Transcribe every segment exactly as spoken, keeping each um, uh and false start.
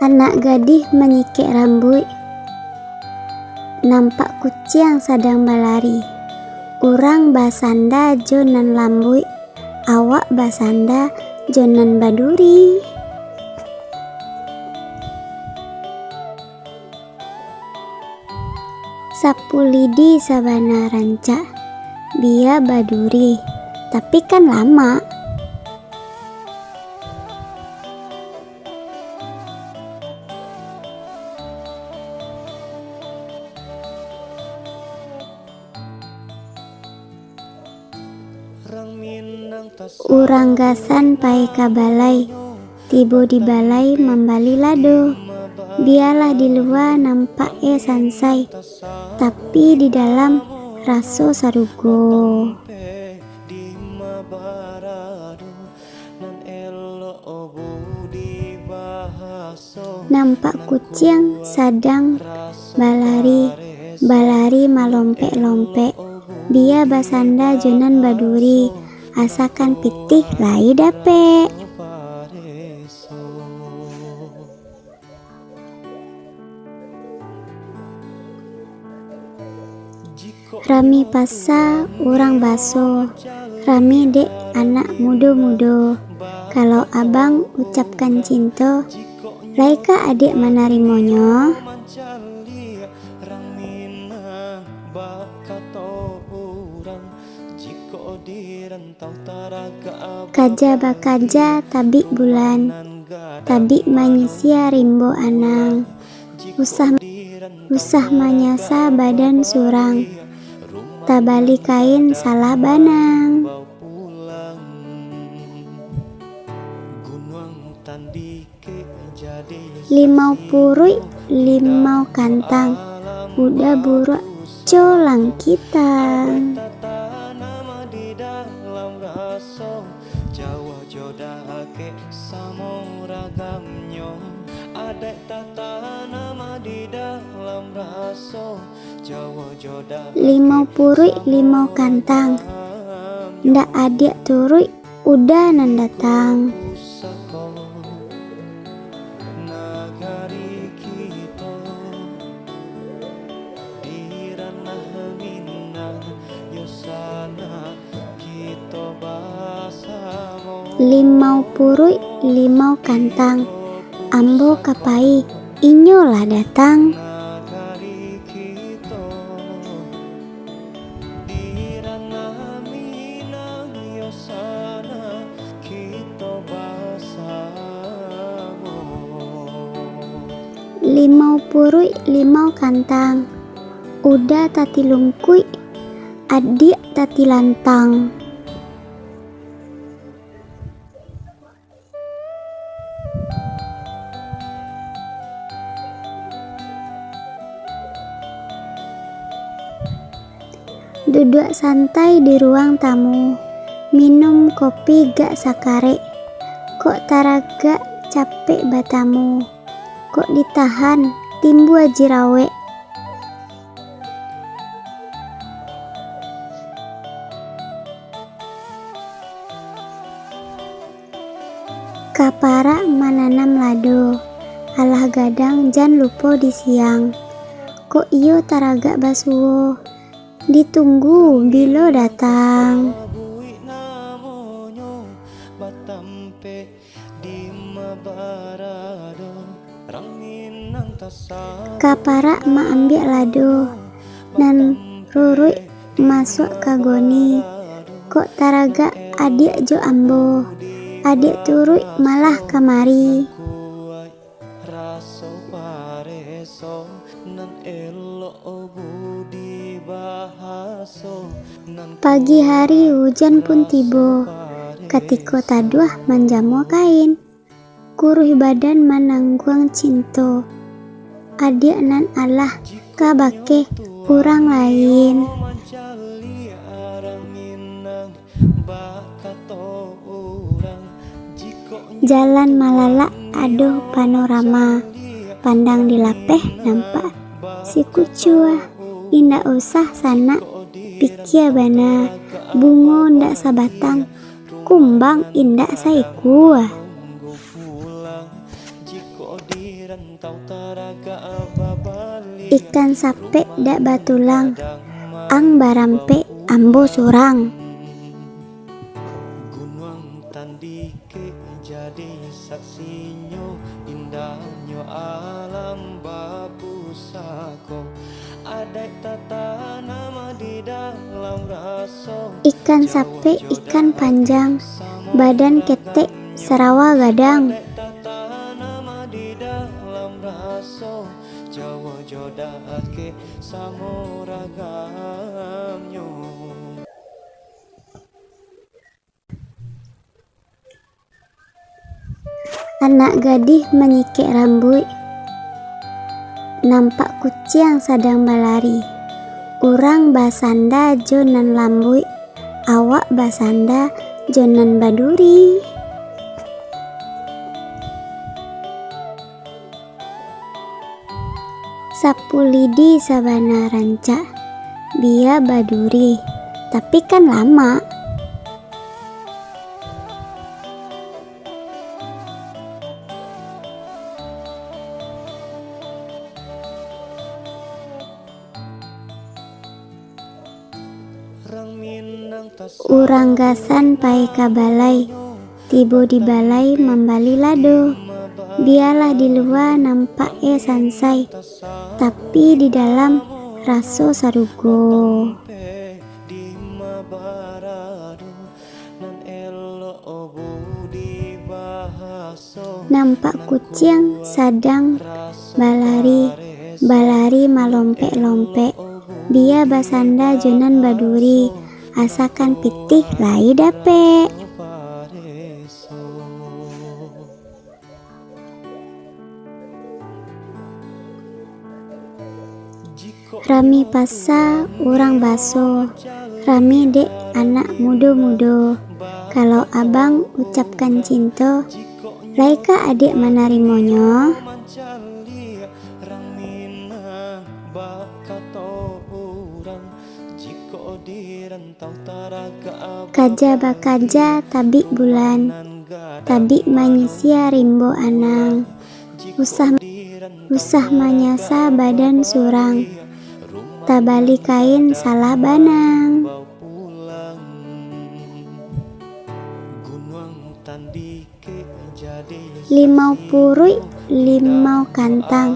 Anak gadih manyikek rambuik, nampak kuciang sadang balari. Urang basanda jo nan lambuik, awak basanda jo nan baduri. Sapu lidi sabana rancak, bia baduri, tapi kan lamak. Urang gasan pai ka balai, tibo di balai mambali lado. Bialah di lua nampak e sansai, tapi di dalam raso sarugo. Nampak kuciang sadang balari, balari malompek-lompek, bia basanda jo nan baduri, asakan pitih lai dapek. Rami pasa urang baso, rami dek anak mudo-mudo. Kalau abang ucapkan cinto, lai ka adiak manarimonyo? Kaja bakaja tabik bulan, tabik manyisia rimbo anang. Usah, usah manyasa badan surang, tabali kain salah banang. Limau puruik, limau kantang, uda buruak colang kitang. Limau puruik, limau kantang, ndak adiak turuik, uda nan datang. Limau puruik, limau kantang, ambo ka pai, inyo lah datang. Limau puruik, limau kantang, uda tatilungkuik, adiak tatilantang. Duduak santai di ruang tamu, minum kopi gak sakarek, kok taragak capek batamu, kok ditahan timbua jirawek. Ka parak mananam lado, alah gadang jan lupo di siang. Kok iyo taragak basuo, ditunggu bilo datang. Ka parak maambiak lado, nan ruruik masuak ka goni. Kok taragak adiak jo ambo, adiak turuik malah kamari. Pagi hari ujan pun tibo, katiko taduah manjamua kain. Kuruih badan manangguang cinto, adiak nan alah ka bakeh urang lain. Jalan malalak ado panorama, pandang di lapeh nampak sikucua. Indak usah sanak pikia bana, bungo ndak sabatang, kumbang indak saikua. Ikan sapek dak batulang, ang barampek ambo surang. Ikan sapek, ikan panjang, badan ketek, sarawa gadang. Anak gadih manyikek rambuik, nampak kuciang sadang balari. Urang basanda jo nan lambuik, awak basanda jo nan baduri. Sapu lidi sabana rancak, bia baduri, tapi kan lamak. Urang gasan pai ka balai, tibo di balai mambali lado. Bialah di lua nampak e sansai, tapi di dalam raso sarugo. Nampak kuciang sadang balari, balari malompek-lompek, bia basanda jo nan baduri, asakan pitih lai dapek. Rami pasa urang baso, rami dek anak mudo-mudo. Kalau abang ucapkan cinto, laikah adiak manarimonyo? Kaja bakaja tabik bulan, tabik manyisia rimbo anang. Usah, usah manyasa badan surang, tabali kain salah banang. Limau puruik, limau kantang,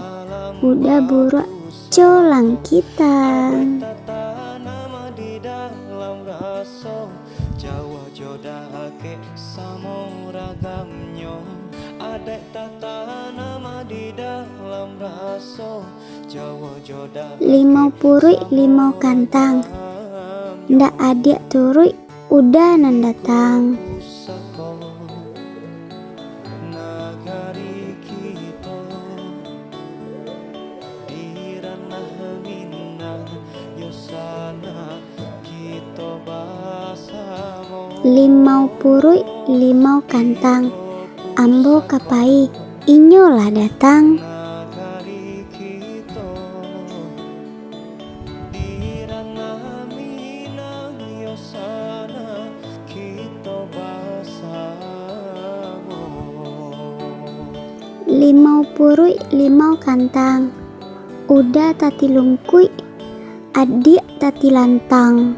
uda buruak colang kitang. Limau puruik, limau kantang, ndak adiak turuik, uda nan datang. Limau puruik, limau kantang, ambo ka pai, inyo lah datang. Limau puruik, limau kantang, uda tatilungkuik, adiak tatilantang.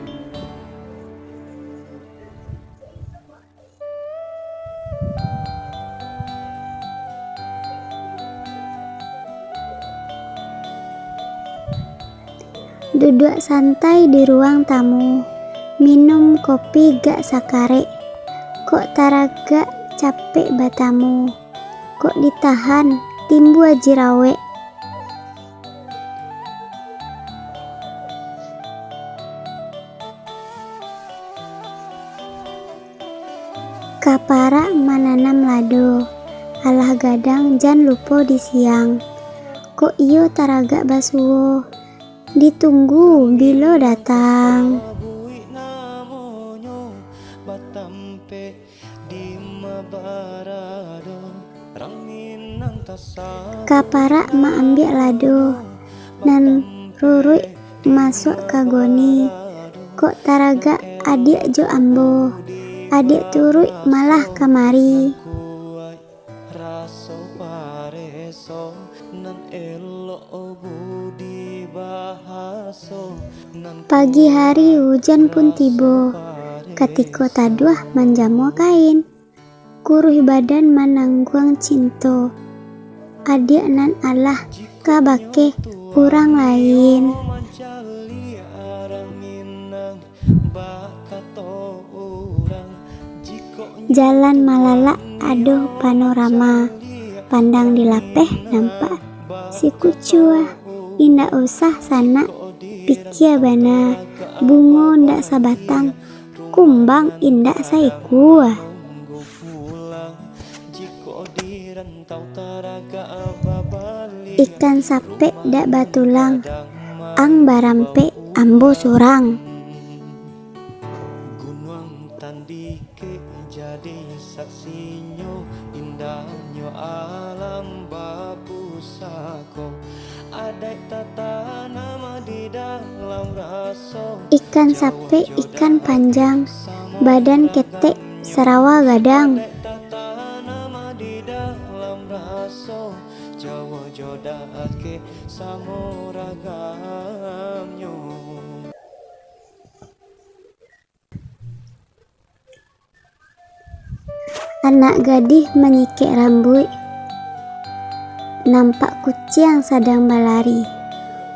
Duduak santai di ruang tamu, minum kopi gak sakarek. Kok taragak capek batamu, kok ditahan timbua jirawek. Ka parak mananam lado, alah gadang jan lupo di siang. Kok iyo taragak basuo, ditunggu bilo datang. Ka parak maambiak lado, nan ruruik masuak ka goni. Kok taragak adiak jo ambo, adiak turuik malah kamari. Pagi hari ujan pun tibo, katiko taduah manjamua kain. Kuruih badan manangguang cinto, adiak nan alah kabake urang lain. Jalan malalak ado panorama, pandang di lapeh nampak sikucua. Indak usah sanak pikia bana, bungo ndak sabatang, kumbang indak saikua. Ikan sapek dak batulang, ang barampek ambo surang. Ikan sapek, ikan panjang, badan ketek, sarawa gadang. Anak gadih manyikek rambuik, nampak kuciang sadang balari.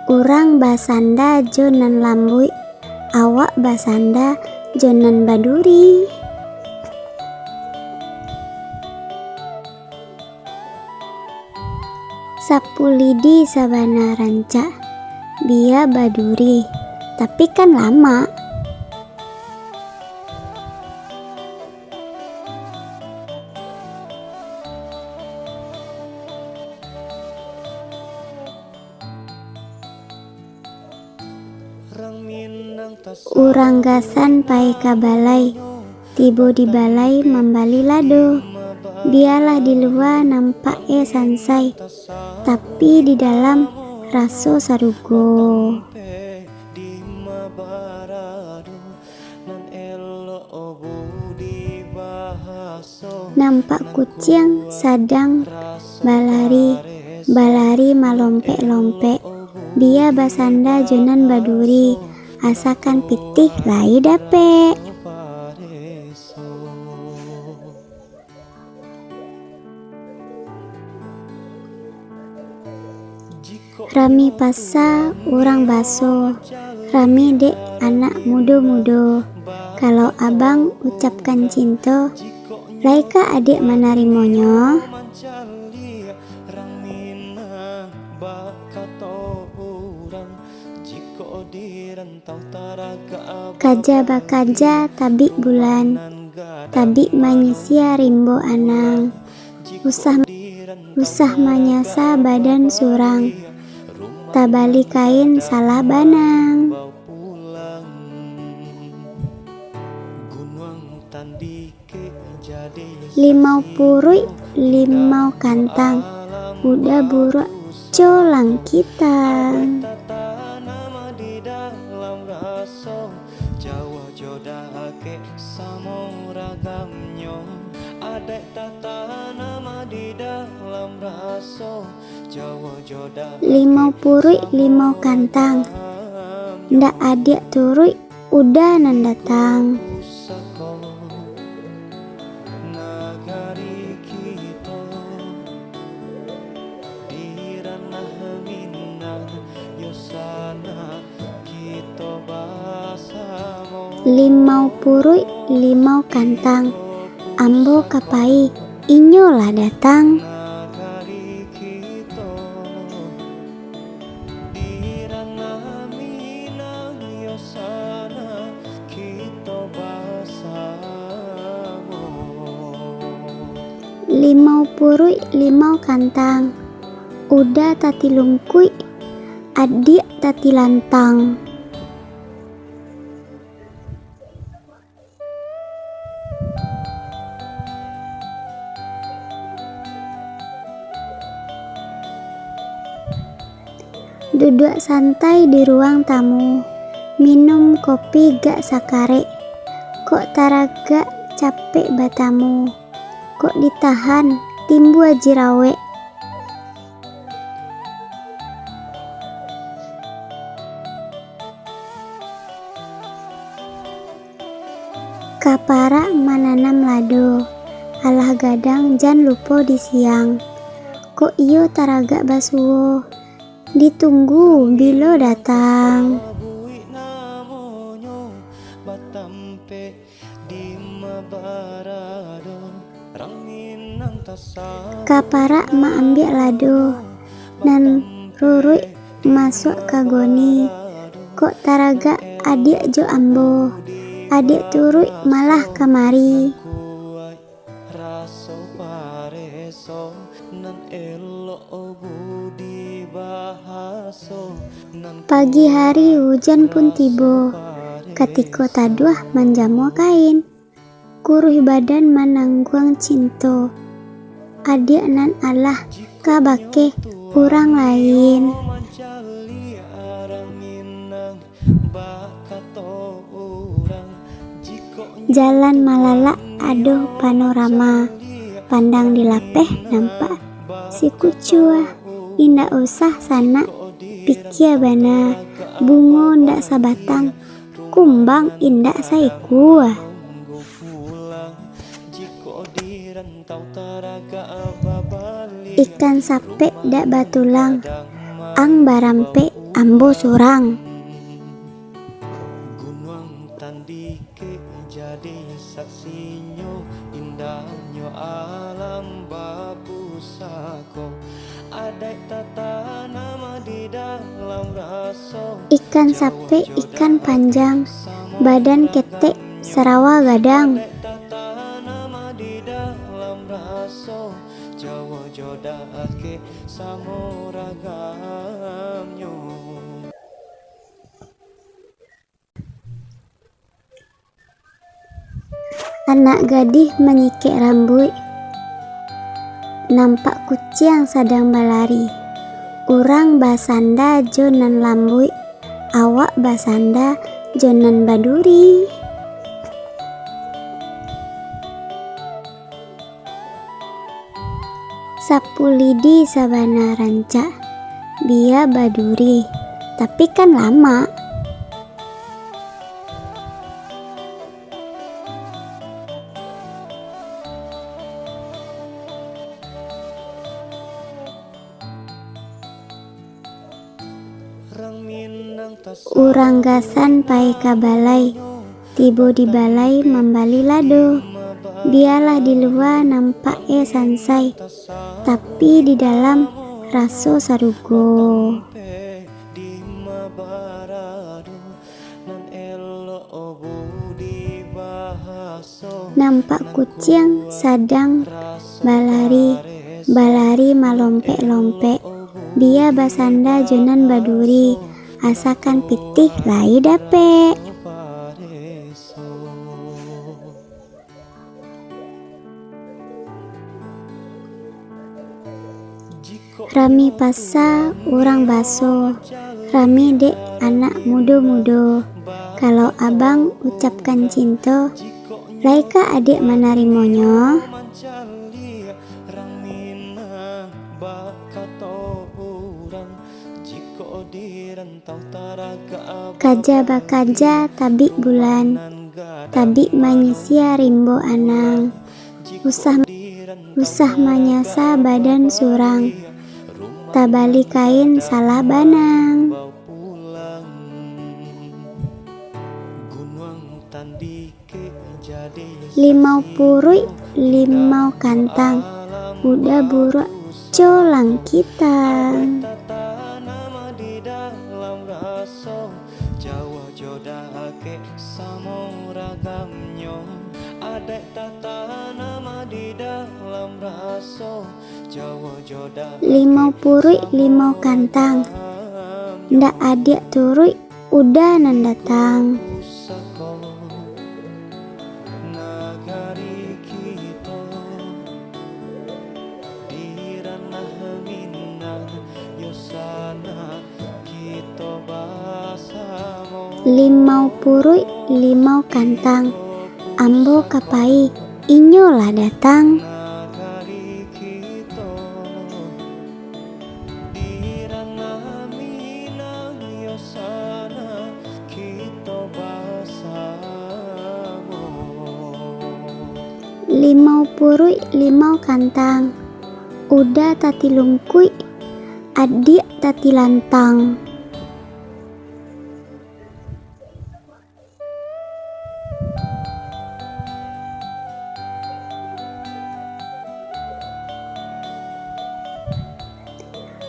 Urang basanda jo nan lambuik, awak basanda jo nan baduri. Sapu lidi sabana rancak, bia baduri, tapi kan lamak. Urang gasan pai ka balai, tibo di balai mambali lado. Bialah di lua nampak e sansai, tapi di dalam raso sarugo. Nampak kuciang sadang balari, balari malompek-lompek, bia basanda jo nan baduri, asakan pitih lai dapek. Rami pasa urang baso, rami dek anak mudo-mudo. Kalau abang ucapkan cinto, lai ka adiak manarimonyo? Kaja bakaja tabik bulan, tabik manyisia rimbo anang. Usah, usah manyasa badan surang, tabali kain salah banang. Limau puruik, limau kantang, uda buruak co langkitang. Limau puruik, limau kantang, ndak adiak turuik, uda nan datang. Limau puruik, limau kantang, ambo ka pai, inyo lah datang. Limau puruik, limau kantang, uda tatilungkuik, adiak tatilantang. Duduak santai di ruang tamu, minum kopi gak sakarek, kok taragak capek batamu, kok ditahan timbua jirawek. gadang jan lupo di siang. Kok iyo taragak basuo, ditunggu bilo datang. Ka parak maambiak lado, nan ruruik masuak ka goni. Kok taragak adiak jo ambo, adiak turuik malah kamari. Pagi hari hujan pun tibo, katiko taduah manjamua kain. Kuruih badan manangguang cinto. Adiak nan alah ka bakeh urang lain. Jalan malalak ado panorama, pandang di lapeh nampak si kucua. Indak usah sanak pikia bana, bungo ndak sabatang, kumbang indak saikua. Ikan sapek dak batulang, ang barampek ambo surang. Ikan sapek, ikan panjang, badan ketek, sarawa gadang. Anak gadih manyikek rambuik, nampak kuciang sadang balari. Urang basanda jo nan lambuik, awak basanda jo nan baduri. Sapu lidi sabana rancak, bia baduri, tapi kan lamak. Urang gasan pai ka balai, tibo di balai mambali lado. Bialah di lua nampak e sansai, tapi di dalam raso sarugo. Nampak kuciang sadang balari, balari malompek-lompek, bia basanda jo nan baduri, asakan pitih lai dapek. Rami pasa urang baso, rami dek anak mudo-mudo. Kalau abang ucapkan cinto, lai ka adiak manarimonyo? Kaja bakaja tabik bulan, tabik manyisia rimbo anang. Usah, usah manyasa badan surang, tabali kain salah banang. Limau puruik, limau kantang, uda buruak co langkitang. Limau puruik, limau kantang, ndak adiak turuik, uda nan datang. Limau puruik, limau kantang, ambo ka pai, inyo lah datang. Limau puruik limau kantang, uda tatilungkuik, adiak tatilantang.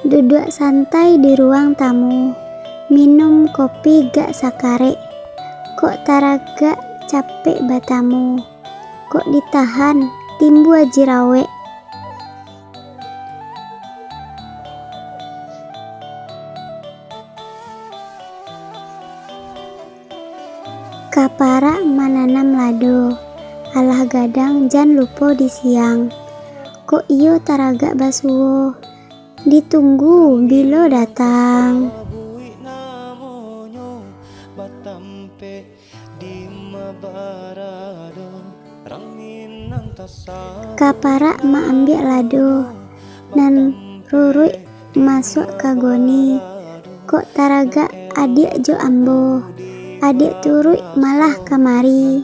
Duduak santai di ruang tamu, minum kopi gak sakarek, kok taragak capek batamu, kok ditahan timbua jirawek. Ka parak mananam lado, alah gadang jan lupo disiang. Kok iyo taragak basuo, ditunggu bilo datang. Ka parak maambiak lado, nan ruruik masuak ka goni. Kok taragak adiak jo ambo, adiak turuik malah kamari.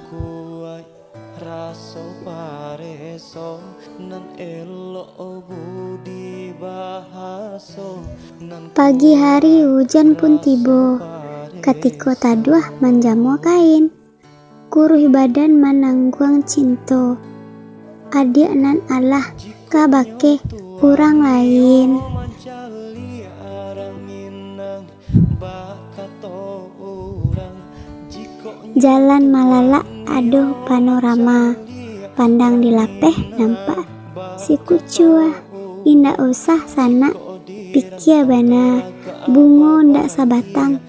Pagi hari ujan pun tibo, katiko taduah manjamua kain. Kuruih badan manangguang cinto, adiak nan alah ka bakeh urang lain. Jalan malalak ado panorama, pandang di lapeh nampak si kucua. Indak usah sanak pikia bana, bungo ndak sabatang,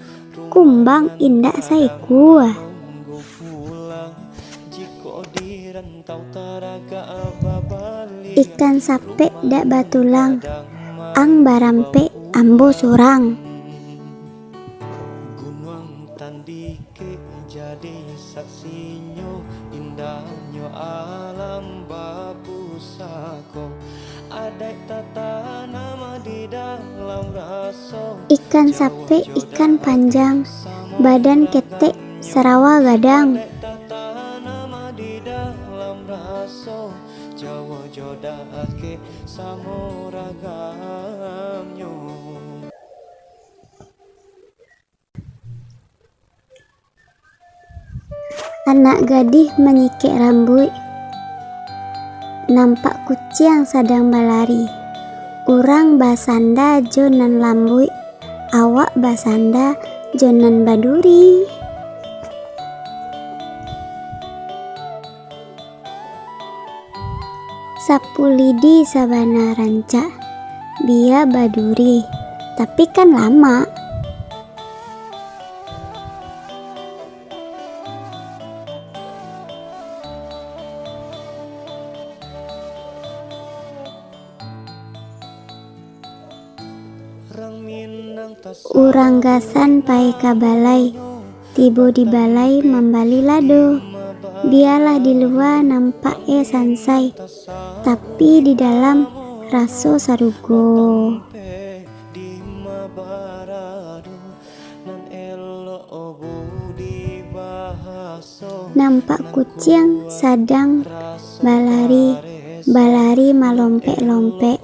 kumbang indak saikua. Ikan sapek dak batulang, ang barampek ambo surang. Ikan sapek, ikan panjang, badan ketek, sarawa gadang. Anak gadih manyikek rambuik, nampak kuciang sadang balari. Urang basanda jo nan lambuik, awak basanda jo nan baduri. Sapu lidi sabana rancak, bia baduri, tapi kan lamak. Urang gasan payi ka balai, tibo di balai mambali lado. Bialah di lua nampak e sansai, tapi di dalam raso sarugo. Nampak kuciang sadang balari, balari malompek-lompek,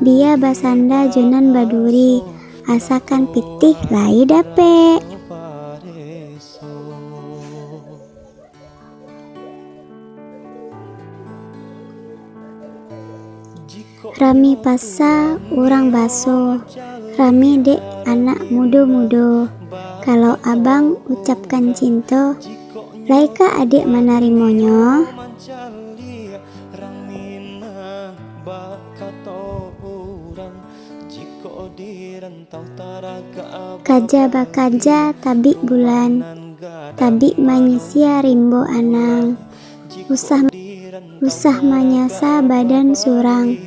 bia basanda jo nan baduri, asakan pitih lai dapek. Rami pasa urang baso, rami dek anak mudo-mudo. Kalau abang ucapkan cinto, lai ka adiak manarimonyo? Kaja bakaja tabik bulan, tabik manyisia rimbo anang. Usah, usah manyasa badan surang,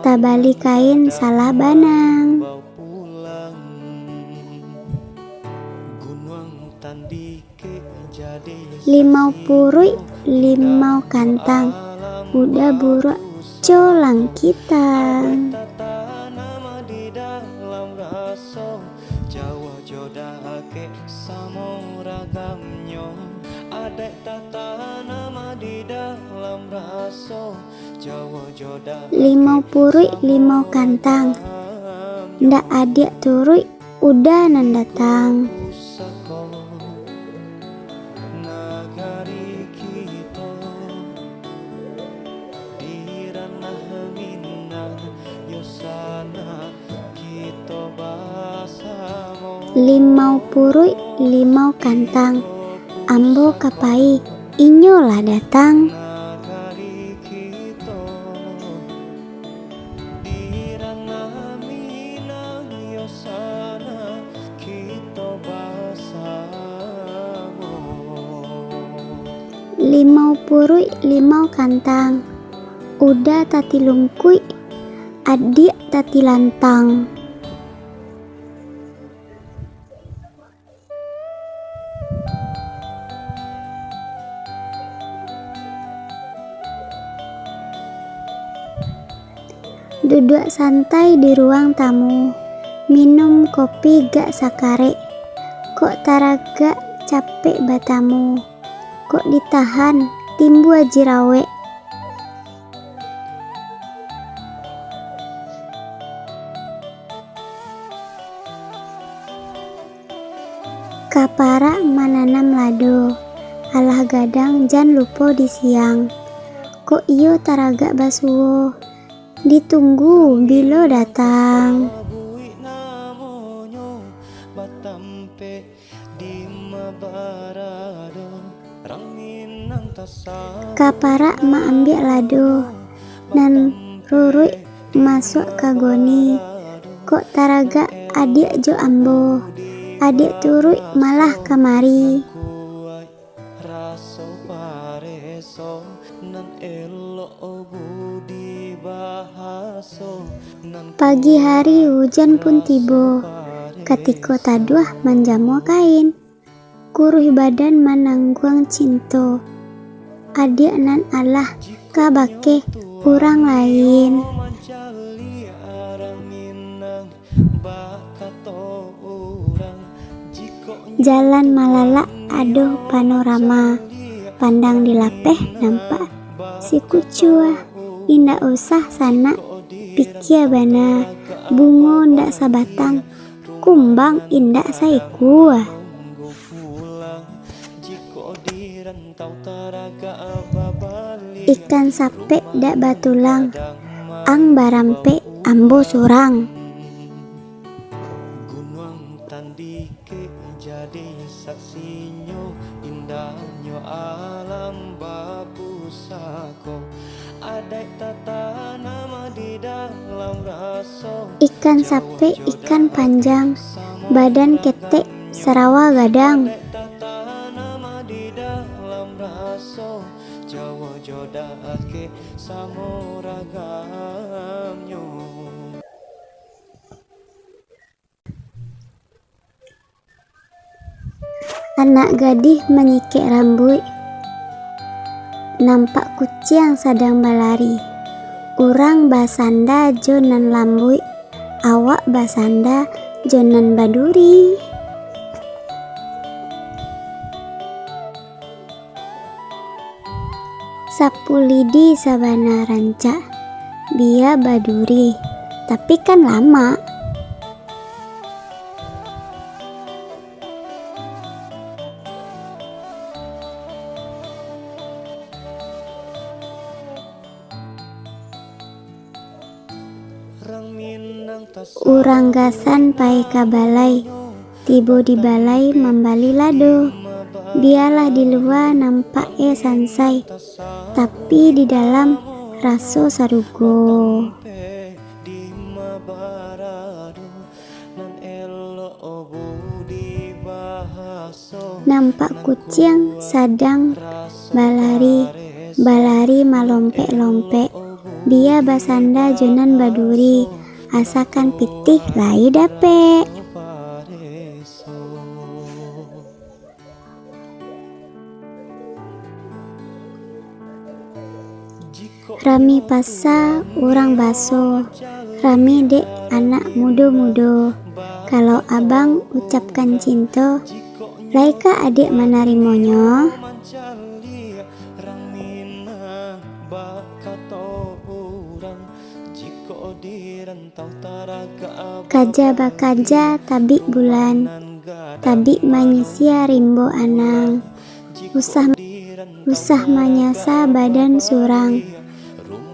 tabali kain salah banang. Limau puruik, limau kantang, uda buruak colang kitang. Limau puruik limau kantang, ndak adiak turuik uda nan datang. Limau puruik limau kantang, ambo ka pai, inyo lah datang. Limau puruik limau kantang, uda tatilungkuik, adiak tatilantang. Duduak santai di ruang tamu, minum kopi gak sakarek. Kok taragak capek batamu, kok ditahan timbua jirawek. Ka parak mananam lado, alah gadang jan lupo disiang. Kok iyo taragak basuo, ditunggu bilo datang. Ka parak maambiak lado, nan ruruik masuak ka goni. Kok taragak adiak jo ambo, adiak turuik malah kamari. Pagi hari hujan pun tibo, katiko taduah manjamua kain. Kuruih badan manangguang cinto, adiak nan alah ka bakeh urang lain. Jalan malalak ado panorama, pandang di lapeh nampak sikucua. Indak usah sanak pikia bana, bungo ndak sabatang, kumbang indak saikua. Ikan sapek dak batulang, ang barampek ambo surang. Ikan sapek, ikan panjang, badan ketek, sarawa gadang. Anak gadih manyikek rambuik, nampak kuciang sadang balari. Urang basanda jo nan lambuik, awak basanda jo nan baduri. Sapu lidi sabana rancak, bia baduri, tapi kan lamak. Urang gasan pai ka balai, tibo di balai mambali lado. Bialah di lua nampak e sansai, tapi di dalam raso sarugo. Nampak kuciang sadang balari, balari malompek-lompek, bia basanda jo nan baduri, asakan pitih lai dapek. Rami pasa urang baso, rami dek anak mudo-mudo. Kalau abang ucapkan cinto, lai ka adiak manarimonyo? Kaja bakaja tabik bulan, tabik manyisia rimbo anang. Usah, usah manyasa badan surang,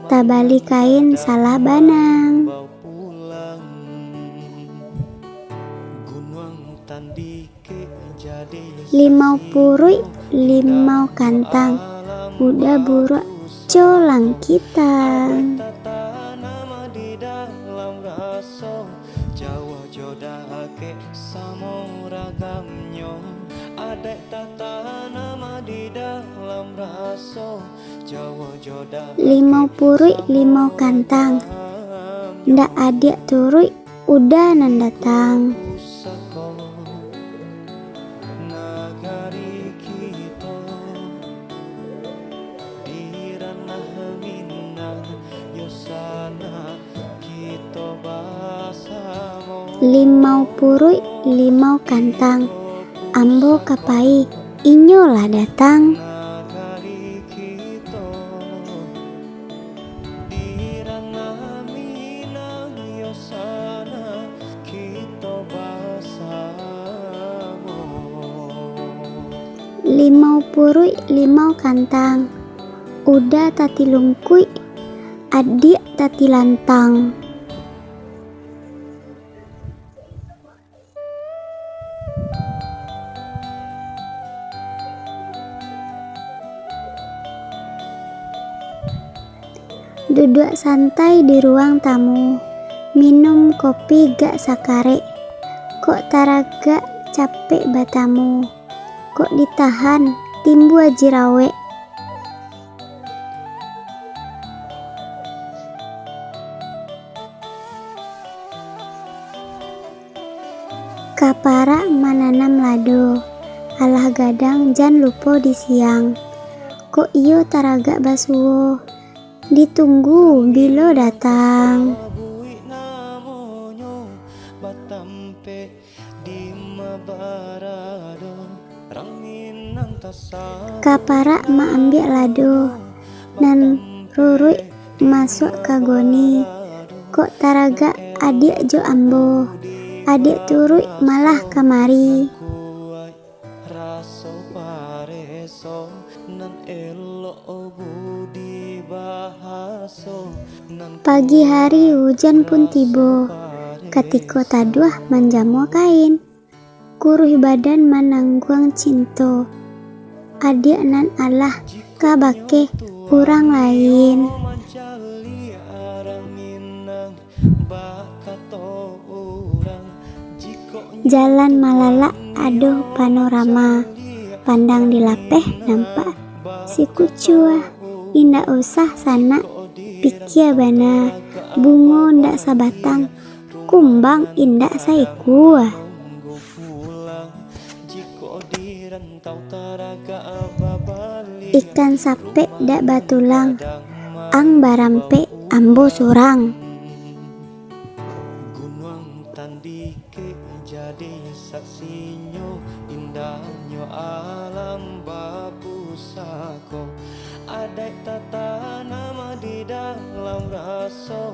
tabali kain salah banang. Limau puruik, limau kantang, uda buruak co langkitang. Limau puruik, limau kantang, ndak adiak turuik, uda nan datang. Limau puruik, limau kantang, ambo ka pai, inyo lah datang. Limau puruik, limau kantang, uda tatilungkuik, adiak tatilantang. Duduak santai di ruang tamu, minum kopi gak sakarek, kok taragak capek batamu, kok ditahan timbua jirawek. Ka parak mananam lado, alah gadang jan lupo disiang. Kok iyo taragak basuo, ditunggu bilo datang. Ka parak maambiak lado, nan ruruik masuak ka goni. Kok taragak adiak jo ambo, adiak turuik malah kamari. Pagi hari ujan pun tibo, katiko taduah manjamua kain. Kuruih badan manangguang cinto, adiak nan alah ka bakeh urang lain. Jalan malalak ado panorama, pandang di lapeh nampak si kucua. Indak usah sanak pikia bana, bungo ndak sabatang, kumbang indak saikua. Ikan sapek dak batulang, ang barampek ambo surang.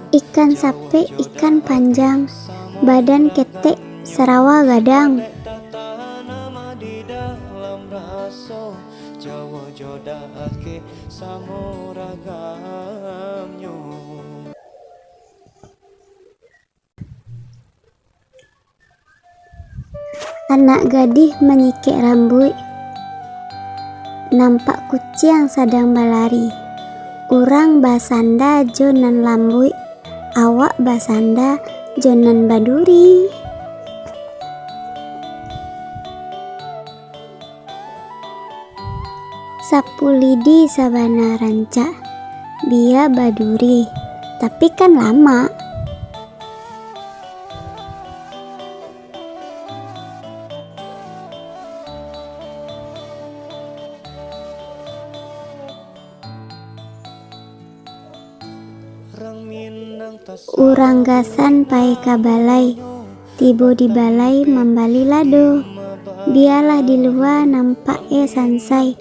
Ikan sapek, ikan panjang, badan ketek, sarawa gadang. Anak gadih manyikek rambuik, nampak kuciang sadang balari. Urang basanda jo nan lambuik, awak basanda jo nan baduri. Sapu lidi sabana rancak, bia baduri, tapi kan lamak. Urang gasan pai ka balai, tibo di balai mambali lado. Bialah di lua nampak e sansai,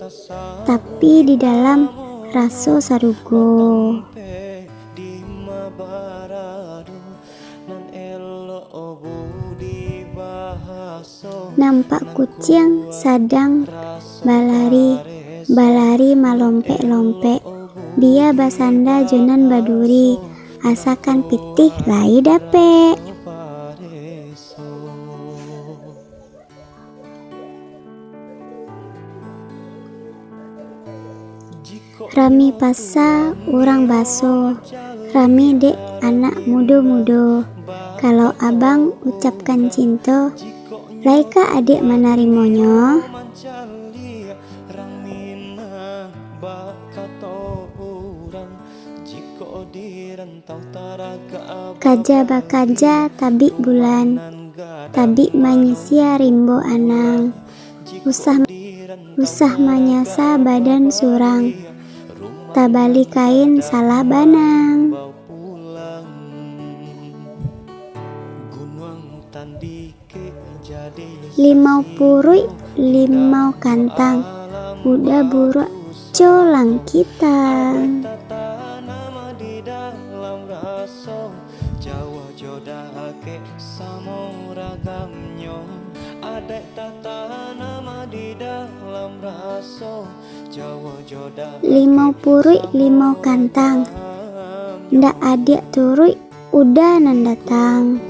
tapi di dalam raso sarugo. Nampak kuciang sadang balari, balari malompek-lompek, bia basanda jo nan baduri, asakan pitih lai dapek. Rami pasa urang baso, rami dek anak mudo-mudo. Kalau abang ucapkan cinto, lai ka adiak manarimonyo? Kaja bakaja tabik bulan, tabik manyisia rimbo anang. Usah, usah manyasa badan surang, tabali kain salah banang. Limau puruik, limau kantang, uda buruak co langkitang. Limau puruik, limau kantang, ndak adiak turuik, uda nan datang.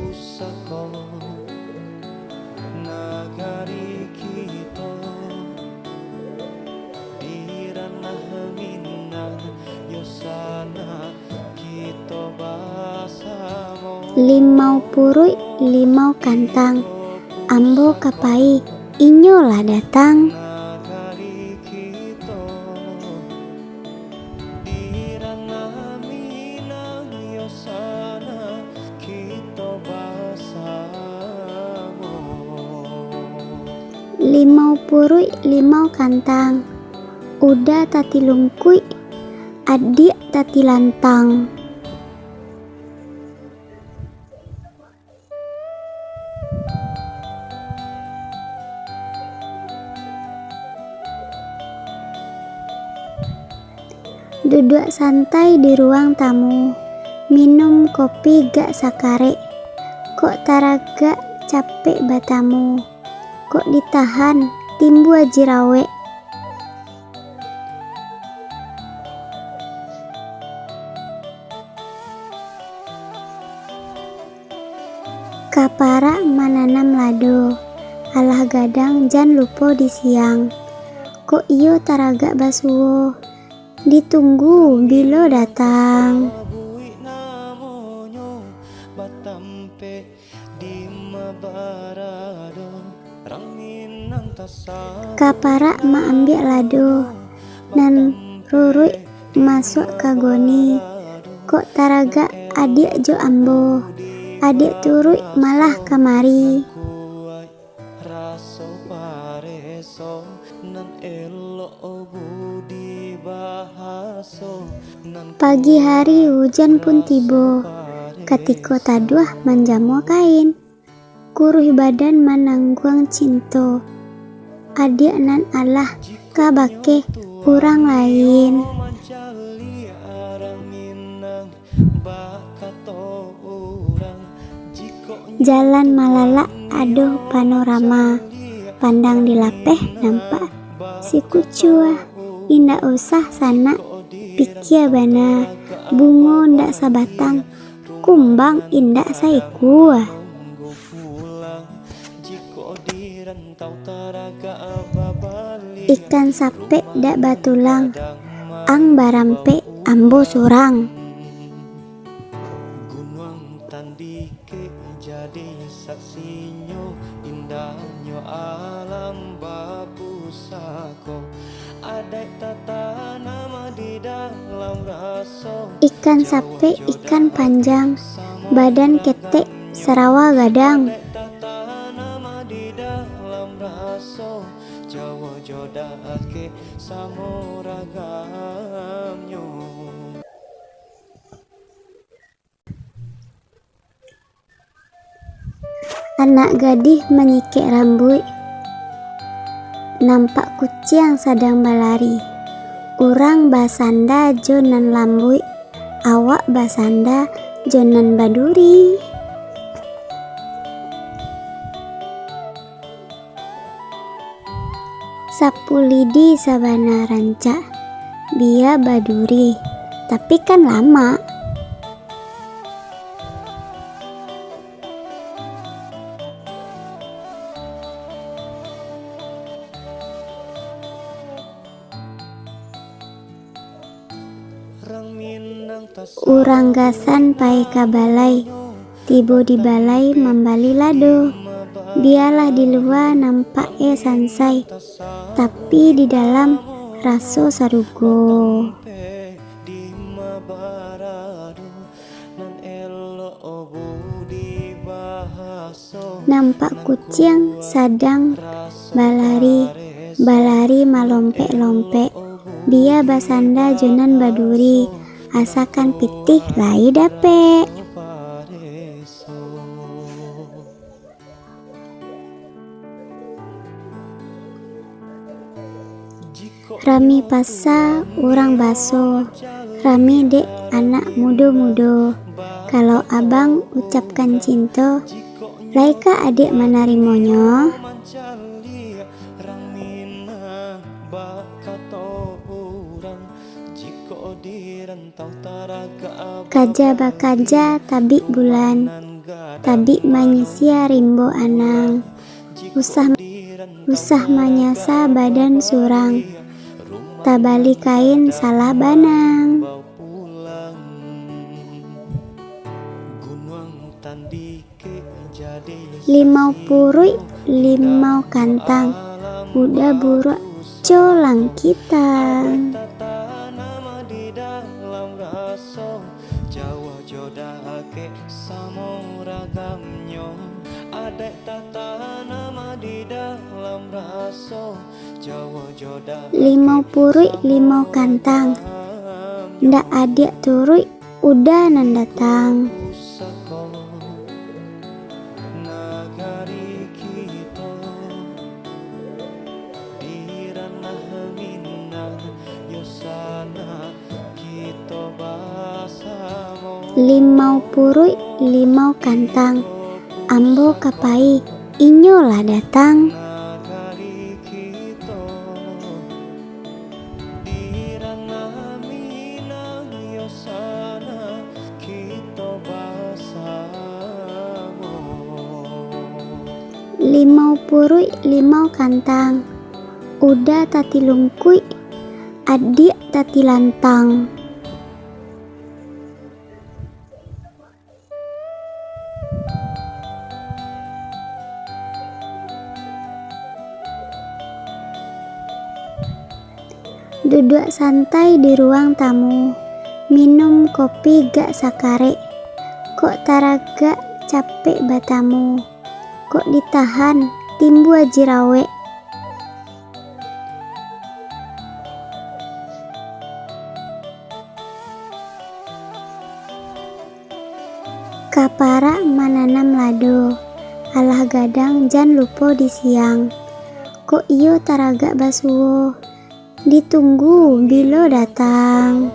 Limau puruik, limau kantang, ambo ka pai, inyo lah datang. Limau puruik, limau kantang, uda tatilungkuik, adiak tatilantang. Duduak santai di ruang tamu, minum kopi gak sakarek. Kok taragak capek batamu, kok ditahan timbua jirawek. Ka parak mananam lado, alah gadang jan lupo disiang. Kok iyo taragak basuo, ditunggu bilo datang. Ka parak maambiak lado, nan ruruik masuak ka goni. Kok taragak adiak jo ambo, adiak turuik malah kamari. Pagi hari hujan pun tibo, katiko taduah manjamua kain. Kuruih badan manangguang cinto, adiak nan alah ka bakeh urang lain. Jalan malalak ado panorama, pandang di lapeh nampak sikucua. Indak usah sanak pikia bana, bungo ndak sabatang, kumbang indak saikua. Ikan sapek dak batulang, ang barampek ambo surang. Ikan sapek, ikan panjang, badan ketek, sarawa gadang. Anak gadih manyikek rambuik, nampak kuciang sadang balari. Urang basanda jo nan lambuik, awa Awak basanda jo nan baduri. Sapu lidi sabana rancak, bia baduri, tapi kan lamak. Urang gasan pai ka balai, tibo di balai mambali lado. Bialah di lua nampak e sansai, tapi di dalam raso sarugo. Nampak kuciang sadang balari, balari malompek-lompek, bia basanda jo nan baduri, asakan pitih lai dapek. Rami pasa urang baso, rami dek anak mudo-mudo. Kalau abang ucapkan cinto, lai ka adiak manarimonyo? Kaja bakaja tabik bulan, tabik manyisia rimbo anang. Usah, usah manyasa badan surang, tabali kain salah banang. Limau puruik, limau kantang, uda buruak co langkitang. Limau puruik, limau kantang, ndak adiak turuik, uda nan datang. Limau puruik, limau kantang, ambo ka pai, inyo lah datang. Limau puruik, limau kantang, uda tatilungkuik, adiak tatilantang. Duduak santai di ruang tamu, minum kopi gak sakarek, kok taragak capek batamu, kok ditahan timbua jirawek. Ka parak mananam lado, alah gadang jan lupo disiang. Kok iyo taragak basuo, ditunggu bilo datang.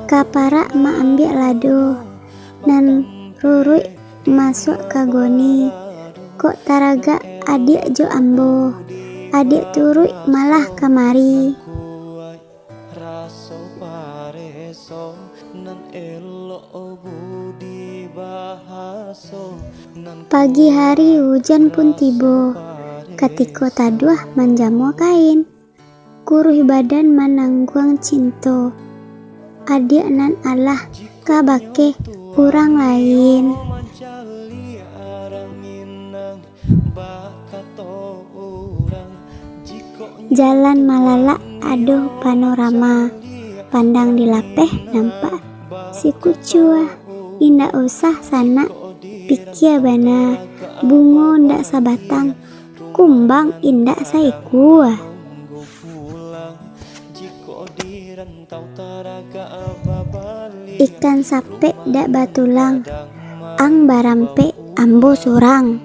Ka parak maambiak lado, nan ruruik masuak ka goni. Kok taragak adiak jo ambo, adiak turuik malah kamari. Pagi hari ujan pun tibo, katiko taduah manjamua kain. Kuruih badan manangguang cinto, adiak nan alah ka bakeh urang lain. Jalan malalak ado panorama, pandang di lapeh nampak sikucua. Indak usah sanak pikia bana, bungo ndak sabatang, kumbang indak saikua. Ikan sapek dak batulang, ang barampek ambo surang.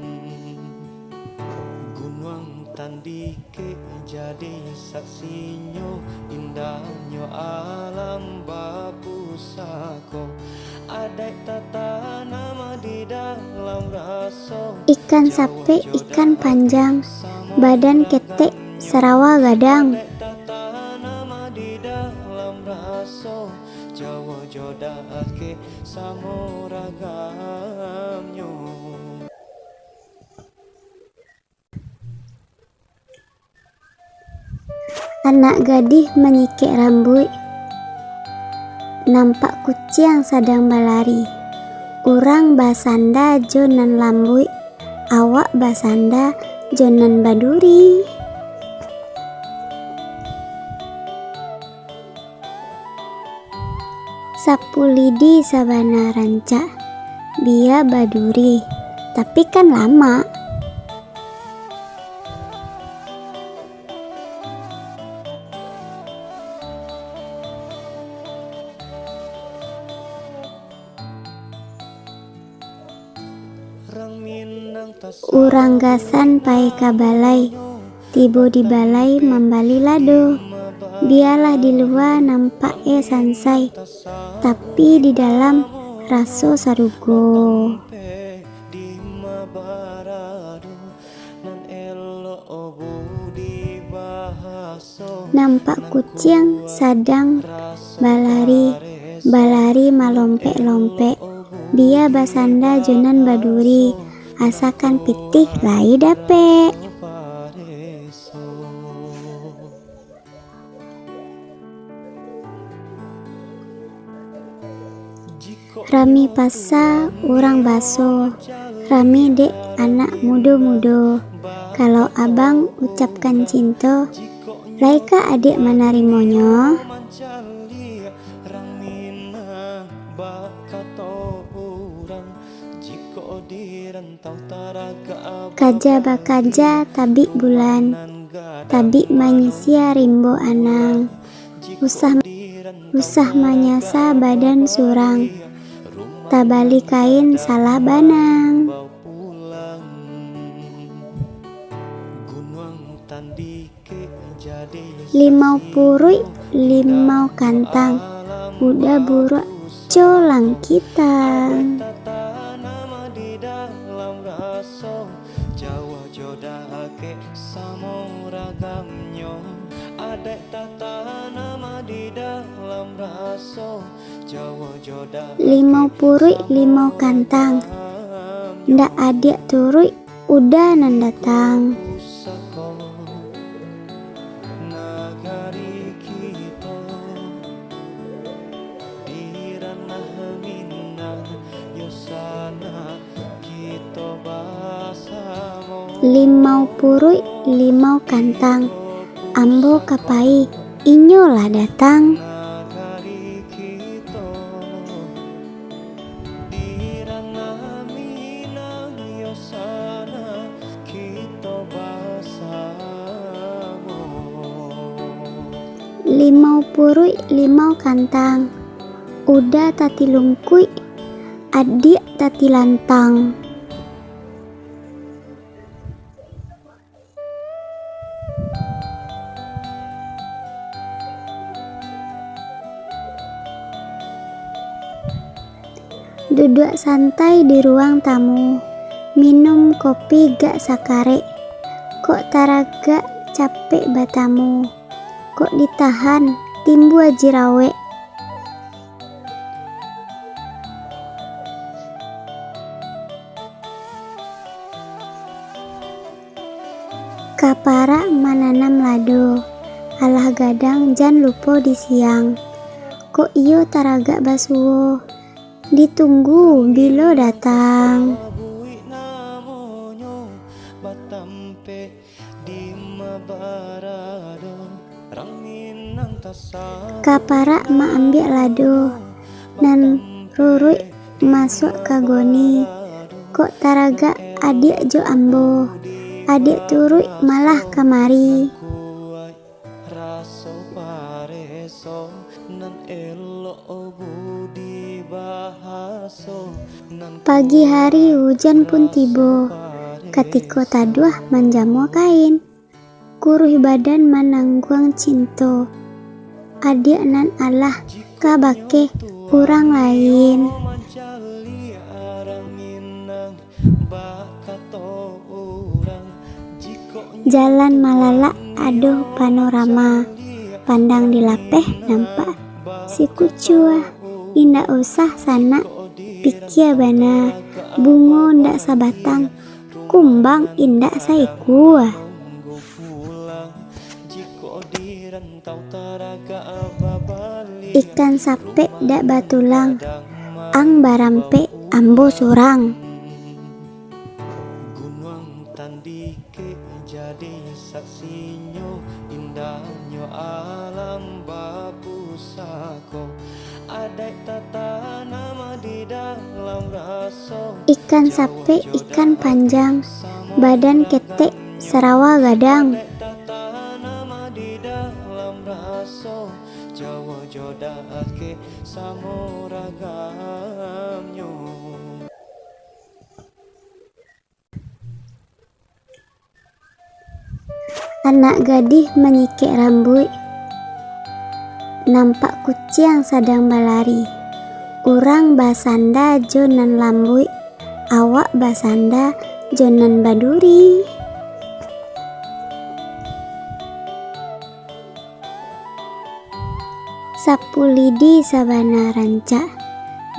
Jadi saksinyo, indahnyo alam bapusako. Adaik tatanam di dalam raso. Ikan sapek, ikan panjang, badan ketek, sarawa gadang. Adaik tatanam di dalam raso, Jawo jo dakek samo ragamnyo. Anak gadih manyikek rambuik, nampak kuciang sadang balari. Urang basanda jo nan lambuik, awak basanda jo nan baduri. Sapu lidi sabana rancak, bia baduri, tapi kan lamak. Urang gasan payi ka balai, tibo di balai mambali lado. Bialah di lua nampak e sansai, tapi di dalam raso sarugo. Nampak kuciang sadang balari, balari malompek-lompek, bia basanda jo nan baduri, asakan pitih lai dapek. Rami pasa urang baso, rami dek anak mudo-mudo. Kalau abang ucapkan cinto, lai ka adiak manarimonyo? Kaja bakaja tabik bulan, tabik manyisia rimbo anang. Usah, usah manyasa badan surang, tabali kain salah banang. Limau puruik, limau kantang, uda buruak co langkitang. Limau puruik, limau kantang, ndak adiak turuik, uda nan datang. Limau puruik, limau kantang, ambo ka payi, inyo lah datang. Limau puruik, limau kantang, uda tatilungkuik, adiak tatilantang. Duduak santai di ruang tamu, minum kopi gak sakarek, kok taragak capek batamu, kok ditahan timbua jirawek. Ka parak mananam lado, alah gadang jan lupo disiang. Kok iyo taragak basuo, ditunggu bilo datang. Ka parak maambiak lado, nan ruruik masuak ka goni. Kok taragak adiak jo ambo, adiak turuik malah kamari. Pagi hari hujan pun tibo, katiko taduah manjamua kain. Kuruih badan manangguang cinto, adiak nan alah kabake urang lain. Jalan malalak ado panorama, pandang di lapeh nampak sikucua. Indak usah sanak pikia bana, bungo ndak sabatang, kumbang indak saikua. Ikan sapek dak batulang, ang barampek ambo surang. Ikan sapek, ikan panjang, badan ketek, sarawa gadang. Anak gadih manyikek rambuik, nampak kuciang sadang balari. Urang basanda jo nan lambuik, awak basanda jo nan baduri. Sapu lidi sabana rancak,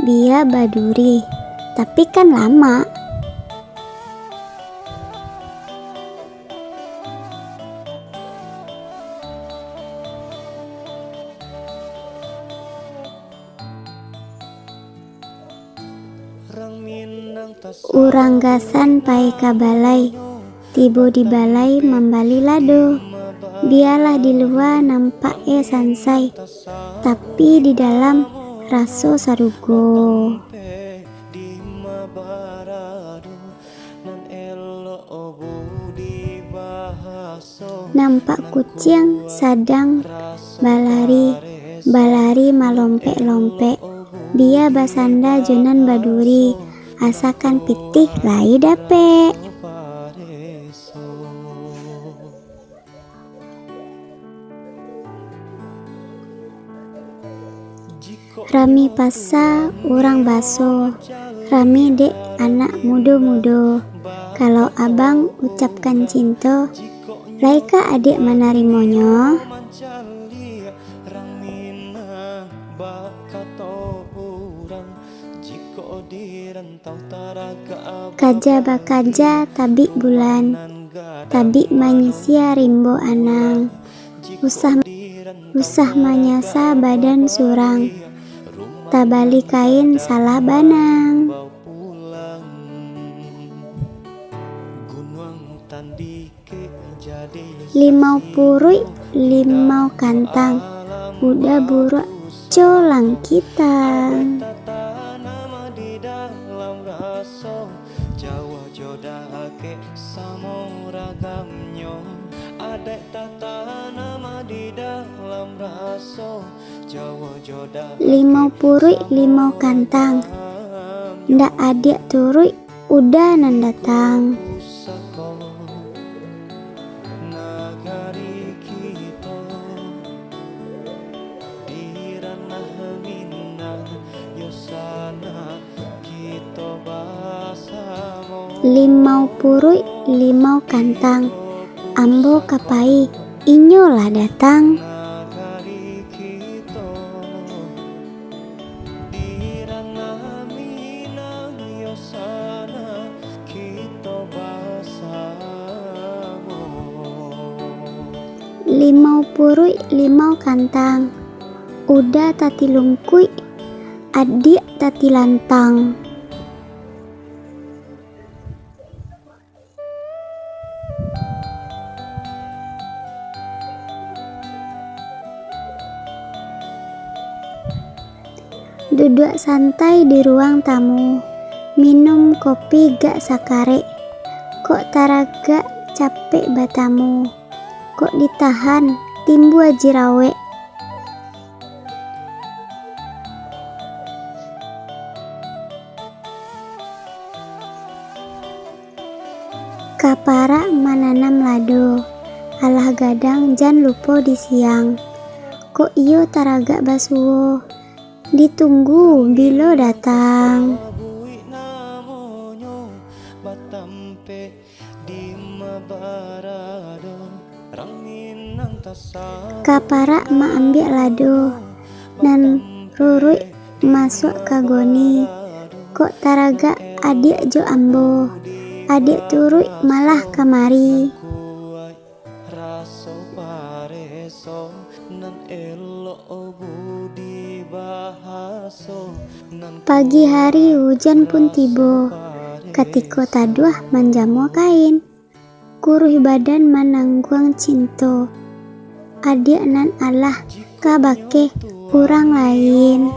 bia baduri, tapi kan lamak. Urang gasan pai ka balai, tibo di balai mambali lado. Bialah di lua nampak e sansai, tapi di dalam raso sarugo. Nampak kuciang sadang balari, balari malompek-lompek, bia basanda jo nan baduri, asakan pitih lai dapek. Rami pasa urang baso, rami dek anak mudo-mudo. Kalau abang ucapkan cinto, laikah adiak manarimonyo? Kaja bakaja tabik bulan, tabik manyisia rimbo anang. Usah, usah manyasa badan surang, tabali kain salah banang. Limau puruik, limau kantang, uda buruak co langkitang. Limau puruik, limau kantang, ndak adiak turuik, uda nan datang. Limau puruik, limau kantang, ambo ka pai, inyo lah datang. Limau puruik, limau kantang, uda tatilungkuik, adiak tatilantang. Duduak santai di ruang tamu, minum kopi gak sakarek. Kok taragak capek batamu, kok ditahan timbua jirawek. Ka parak mananam lado, Alah gadang jan lupo di siang. Kok iyo taragak basuo, ditunggu bilo datang. Ka parak maambiak lado, nan ruruik masuak ka goni. Kok taragak adiak jo ambo, adiak turuik malah kamari. Pagi hari hujan pun tibo, katiko taduah manjamua kain. Kuruih badan manangguang cinto. Adiak nan alah ka bakeh urang lain.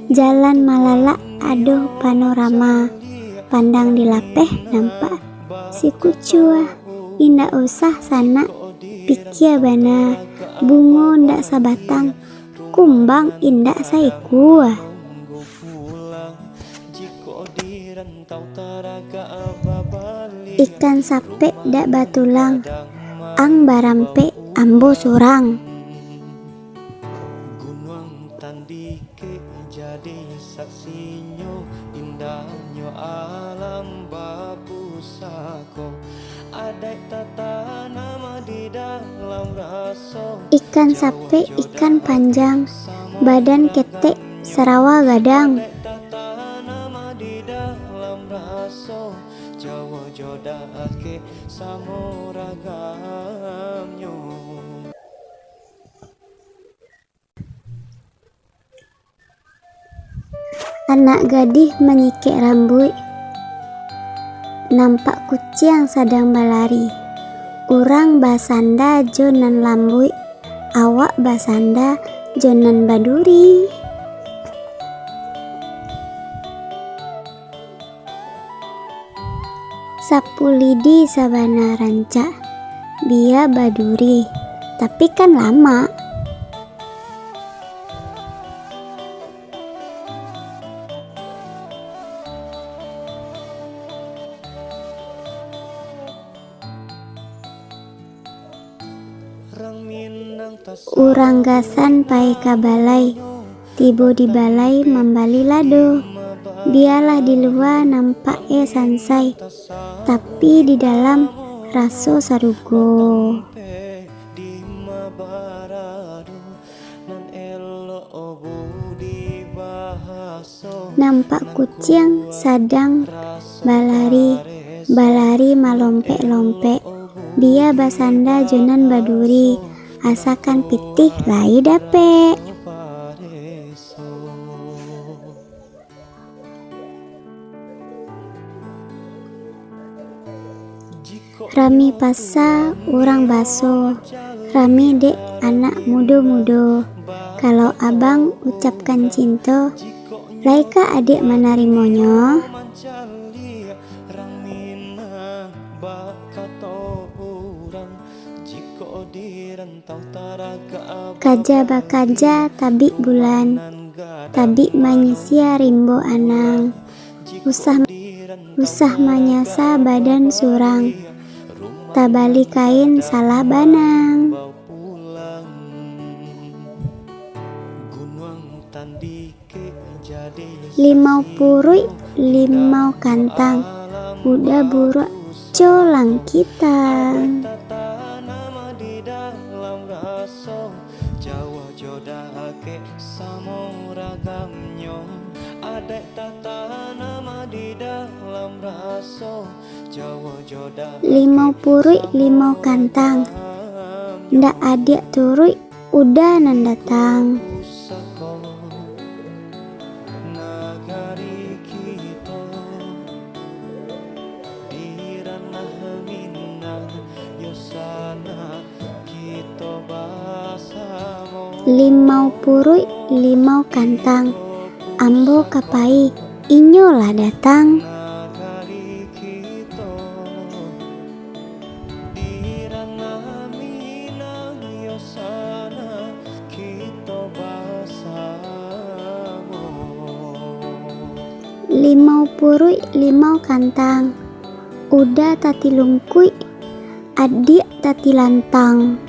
Jalan malalak ado panorama, pandang di lapeh nampak si kucua. Indak usah sanak pikia bana, bungo ndak sabatang, kumbang indak saikua. Ikan sapek dak batulang, ang barampek ambo surang. Ikan sapek, ikan panjang, badan ketek, sarawa gadang. Anak gadih manyikek rambuik, nampak kuciang sadang balari. Urang basanda jo nan lambuik, awak basanda jo nan baduri. Sapu lidi sabana rancak, bia baduri, tapi kan lamak. Urang gasan pai ka balai, tibo di balai mambali lado. Bialah di lua nampak e sansai, tapi di dalam raso sarugo. Nampak kuciang sadang balari, balari malompek-lompek, bia basanda jo nan baduri, asakan pitih lai dapek. Rami pasa urang baso, rami dek anak mudo-mudo. Kalau abang ucapkan cinto, lai ka adiak manarimonyo? Kaja bakaja tabik bulan, tabik manyisia rimbo anang. Usah, usah manyasa badan surang, tabali kain salah banang. Limau puruik, limau kantang, uda buruak co langkitang. Limau puruik, limau kantang, ndak adiak turuik, uda nan datang. Limau puruik, limau kantang, ambo ka pai, inyo lah datang. Limau puruik, limau kantang, uda tatilungkuik, adiak tatilantang.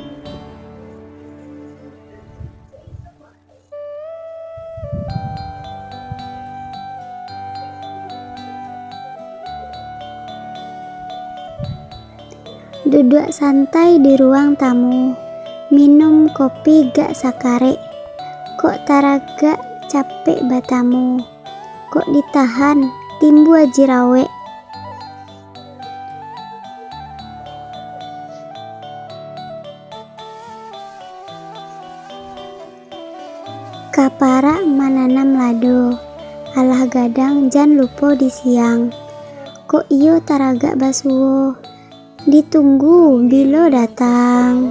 Duduak santai di ruang tamu, minum kopi gak sakarek, kok taragak capek batamu, kok ditahan timbua jirawek. Ka parak mananam lado, alah gadang jan lupo disiang. Kok iyo taragak basuo, ditunggu bilo datang.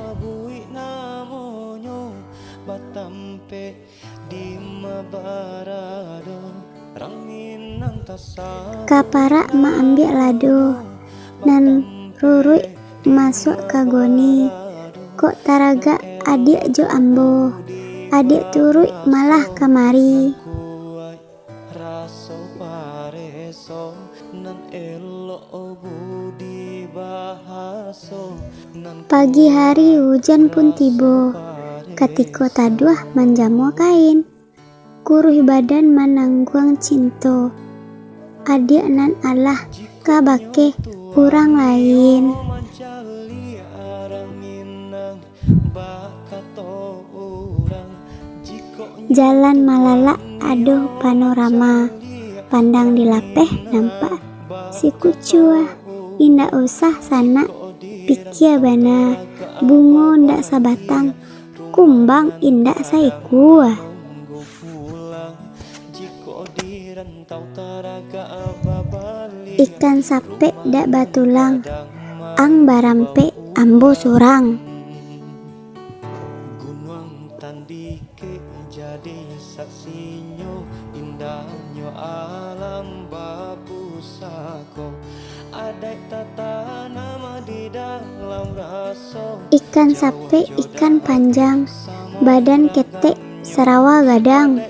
Ka parak maambiak lado, nan ruruik masuak ka goni. Kok taragak adiak jo ambo, adiak turuik malah kamari. Pagi hari hujan pun tibo, katiko taduah manjamua kain. Kuruih badan manangguang cinto. Adiak nan alah ka bakeh urang lain. Jalan malalak ado panorama, pandang di lapeh nampak si kucua. Indak usah sanak pikia bana, bungo ndak sabatang, kumbang indak saikua. Ikan sapek dak batulang, ang barampek ambo surang. Ikan sapek, ikan panjang, badan ketek, sarawa gadang.